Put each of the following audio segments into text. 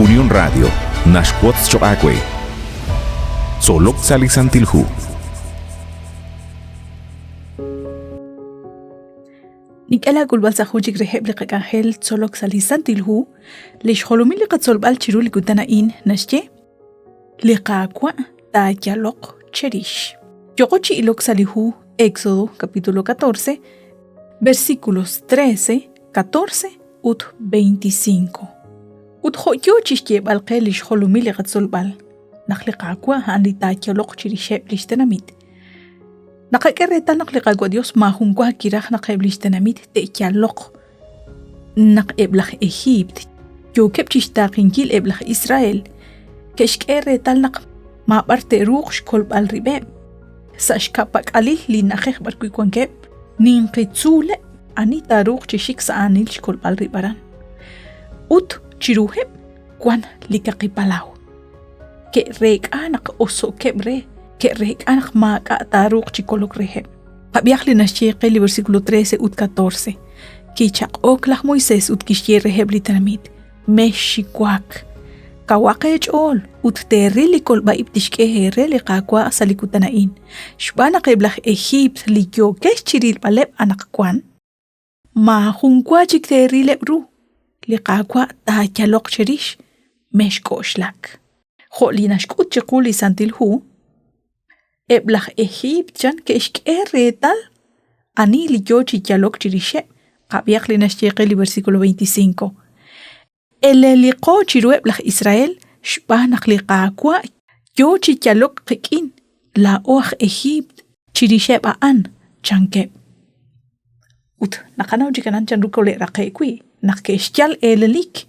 Unión Radio naxwotz choq' aawe. Tzolok sa' li Santil Hu. Nink'e laak'ulb'al sa' jun chik reheb' li qak'anjel tzolok sa' li Santil Hu, li xjolomil li qatzolb'al chiru li kutan a'in naxye Li Qaawa' taayaloq cherix. Yoqo chi ilok sa' li hu Éxodo capítulo 14, versículos 13, 14 ut 25. Ut jo' yoo chi xyeeb'al qe li xjolomil li qatzolb'al, naq li Qaawa' a'an li taayaloq chirixeb' lix tenamit. Naqak'e reetal naq li Qaawa' Dios maajun wa kiraj naq eb' lix tenamit te'yaloq naq eb' laj Ejiipt yookeb' chi xtaaqenkil eb' laj Israel, ke'xk'e reetal naq maab'ar te'ruuq xkolb'al rib'eb'. Sa' xka'pak'alil li na'ajej b'arwi' wankeb', ninqi tzuuleb' ani taaruuq chi xik sa' aanil xkolb'al rib' aran. Ut chiruheb' wank li Kaqi Palaw. Ke'reek'a naq oso'keb' re, ke'reek'a naq maak'a' taaruuq chi kolok reheb'. Qab'ihaq li naxye qe li versículo 13 ut 14. Kichaq'ok laj Moisés ut kixye reheb' li tenamit, Mexxiwak. Kawaq eech'ool ut teeril li kolb'a-ib' tixk'e eere li Qaawa' sa' li kutan a'in, xb'aan naq eb' laj Ejiipt li yookex chi rilb'aleb' anaqwan, maajun wa chik teerileb' ru. Li Qaawa' taayaloq cherix, mexk'oxlak. Jo' li naxk'ut chiqu li Santil Hu, eb' laj Ejiipt chan ke'xk'e reetal ani li yo chi yalok chirixeb', qab'ihaq li naxye qe li versículo 25. Eleliqo chiruheb' laj Israel xb'aan naq li Qaawa' yo chi yalok qik'in laa'o aj Ejiipt chirixeb' a'an, chankeb'. Ut naqanaw chik aran chanru kole'raqe'k wi' naq ke'xyal eelelik.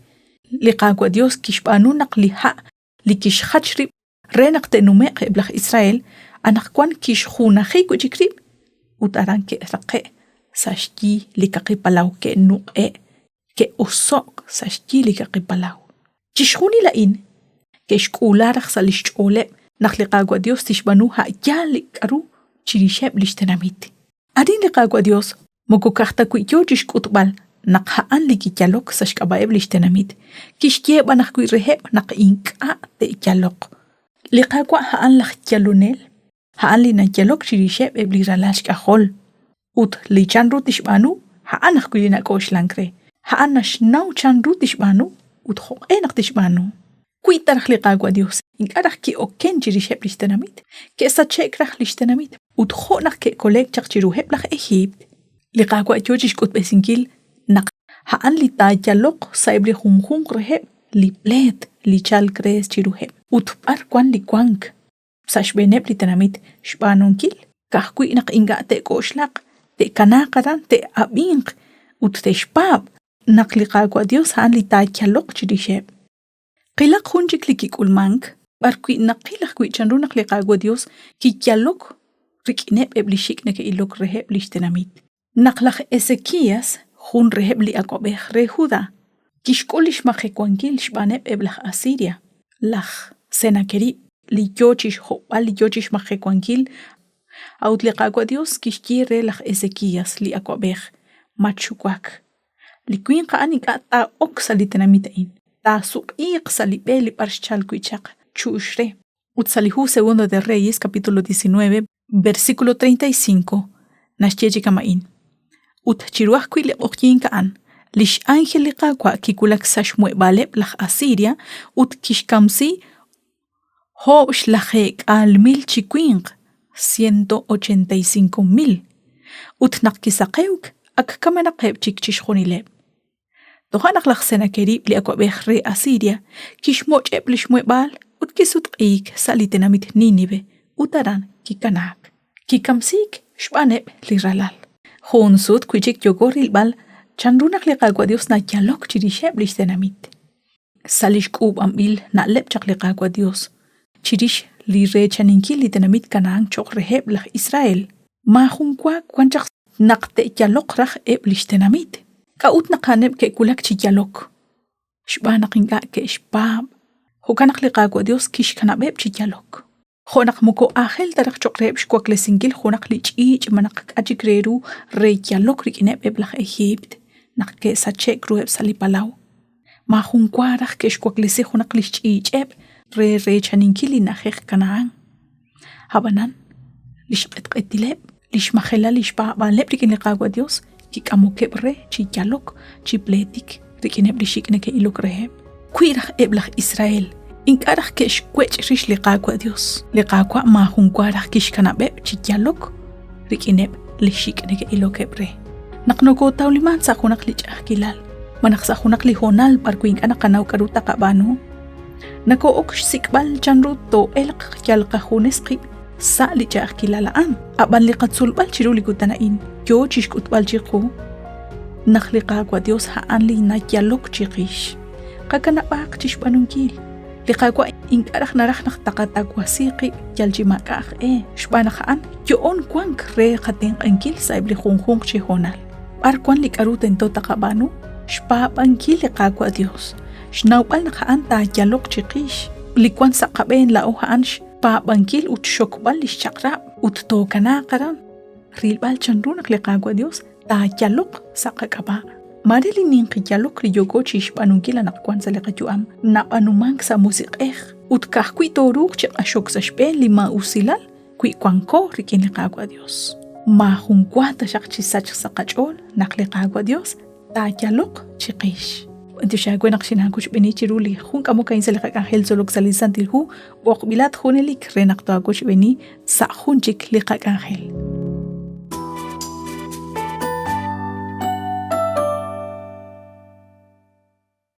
Li Qaawa' Dios kixb'aanu naq li ha' li kixjach rib' re naq te'nume'q eb' laj Israel, anaqwan kixjunaji wi' chik rib' ut aran ke'raqe' sa' xyi li Kaqi Palaw ke'nuq'e' ke'oso'k sa' xyi li Kaqi Palaw. Chixjunil a'in ke'xk'uula raj sa' li xch'ooleb' naq li Qaawa' Dios tixb'aanu a' yaal li k'aru chirixeb' li xtenamit. Arin li Qaawa' Dios moko ka'aj ta wi' yoo chixk'utb'al naq a'an li kiyalok sa' xk'ab'a'eb' lix tenamit, kixye b'an ajwi' reheb' naq ink'a' te'yaloq. Li Qaawa' a'an laj yalonel, a'an li nayalok chirixeb' eb' li ralal xk'ajol. Ut li chanru tixb'aanu, a'an ajwi' li nak'oxlank re. A'an naxnaw chanru tixb'aanu ut jo'q'e naq tixb'aanu. Wi ta raj li Qaawa' Dios ink'a' raj ki'oken chirixeb' lix tenamit, ke'sache'k raj lix tenamit ut jo' naq ke'kole'k chaq chiruheb' laj Ejiipt, li Qaawa' yoo chixk'utb'esinkil naq a'an li taayaloq sa'eb' li junjunq reheb' li pleet li chalk re chiruheb'. Ut b'ar wan li wank sa' xb'eeneb' li tenamit xb'aanunkil? Ka'ajwi' naq ink'a' te'k'oxlaq, te'kanaaq aran, te'ab'inq ut te'xpaab' naq li Qaawa' Dios a'an li taayaloq chirixeb'. Qilaq jun chik li kik'ulmank b'arwi' naqil ajwi' chanru naq li Qaawa' Dios kiyalok rik'ineb' eb' li xik' neke'ilok reheb' li xtenamit. Naq laj Ezequías, jun reheb' li awab'ej re Judá, kixk'ul li xmajewankil xb'aaneb' eb' laj Asiria, laj Senakerib li yo chi xhob'al li yo chi xmajewankil, a'ut li Qaawa' Dios kixye re laj Ezequías li awab'ej, Matxuwak, Li winq a'an ink'a' taa'ok sa' li tenamit a'in, taasuq'iiq sa' li b'e li b'ar xchalk wi' chaq, chu'ux re. Ut sa' li hu Segundo de Reyes, capítulo 19, versículo 35, naxye chi kama'in, Ut chiru ajwi' li q'oqyink a'an, li x'ánjel li Qaawa' kiwulak sa' xmuheb'aaleb' laj Asiria ut kixkamsi 180,000 chi winq, 185,000, ut naq kisaqewk ak kamenaqeb' chik chixjunileb'. Toja' naq laj Senakerib li awab'ej re Asiria kixmoch'eb' li xmuheb'aal ut kisutq'iik sa' li tenamit Nínive ut aran kikanaak. Kikamsiik xb'aaneb' li ralal. Jun sut wi' chik yooko rilb'al chanru naq li Qaawa' Yos nayalok chirixeb' li xtenamit. Sa' lix k'uub'anb'il na'leb' chaq li Qaawa' Dios chirix li reechaninkil li tenamit Kanahan cho'q reheb' laj Israel, maajun wa wan chaq naq te'yaloq raj eb' lix tenamit. K'a'ut naq a'aneb' ke'wulak chi yalok? Xb'aan naq ink'a' ke'xpaab'. Jo'kan naq li Qaawa' Dios kixkanab'eb' chi yalok. Jo' naq moko aajel ta raj cho'q reheb' xwaklesinkil junaq li ch'iich' malaj k'a' chik re ru re yalok rik'ineb' eb' laj Ejiipt naq ke'sache'k ruheb' sa' li palaw. Maajun wa raj ke'xwaklesi junaq li xch'iich'eb' re reechaninkil li na'ajej Canaán. Ab'anan, li xq'etq'etileb', li xmajelal li xpaab'aaleb' rik'in li Qaawa' Dios kik'amokeb' re chi yalok, chi pleetik rik'ineb' li xik' neke'ilok reheb'. Wi raj eb' laj Israel ink'a' raj ke'xwech' rix li Qaawa' Dios, li Qaawa' maajun wa raj kixkanab'eb' chi yalok rik'ineb' li xik' neke'ilokeb' re. Naq nokootawlimank sa' junaq li ch'a'ajkilal malaj sa' junaq li hoonal b'arwi' ink'a' naqanaw k'aru taqab'aanu, Noko'ok xsik'b'al chanru too'elq yal qajunes qib' sa' li ch'a'ajkilal a'an. Ab'an li qatzolb'al chiru li kutan a'in yoo chixk'utb'al chiqu naq li Qaawa' Dios a'an li nayalok chiqix. Qakanab'aaq chixb'aanunkil. Li Qaawa' ink'a' raj naraj naq taqatawasi qib' yal chi maak'a' aj e, xb'aan naq a'an yo'on wank re qatenq'ankil sa'eb' li junjunq chi hoonal. B'ar wan li k'a'ru tento taqab'aanu? Xpaab'ankil li Qaawa' Dios. Xnawb'al naq a'an taayaloq chiqix. Li wan sa' qab'een laa'o a'an xpaab'ankil ut xxokb'al lix chaq'rab' ut tookanaaq aran. Rilb'al chanru naq li Qaawa' Dios taayaloq sa' qak'ab'a'. Maare li ninqi yalok li yooko chixb'aanunkil anaqwan sa' li qayu'am nab'aanumank sa' musiq'ej ut ka'ajwi' tooruuq chi q'axok sa' xb'een li maa'usilal wi wanko rik'in li Qaawa' Dios. Maajun wa taxaq chi sachq sa' qach'ool naq li Qaawa' Dios taayaloq chiqix. B'antiox aawe naq xinaawochb'eeni chiru li jun k'amok a'in sa' li qak'anjel tzolok sa' li Santil Hu, b'oqb'ilat junelik re naq taawochb'eeni sa' jun chik li qak'anjel.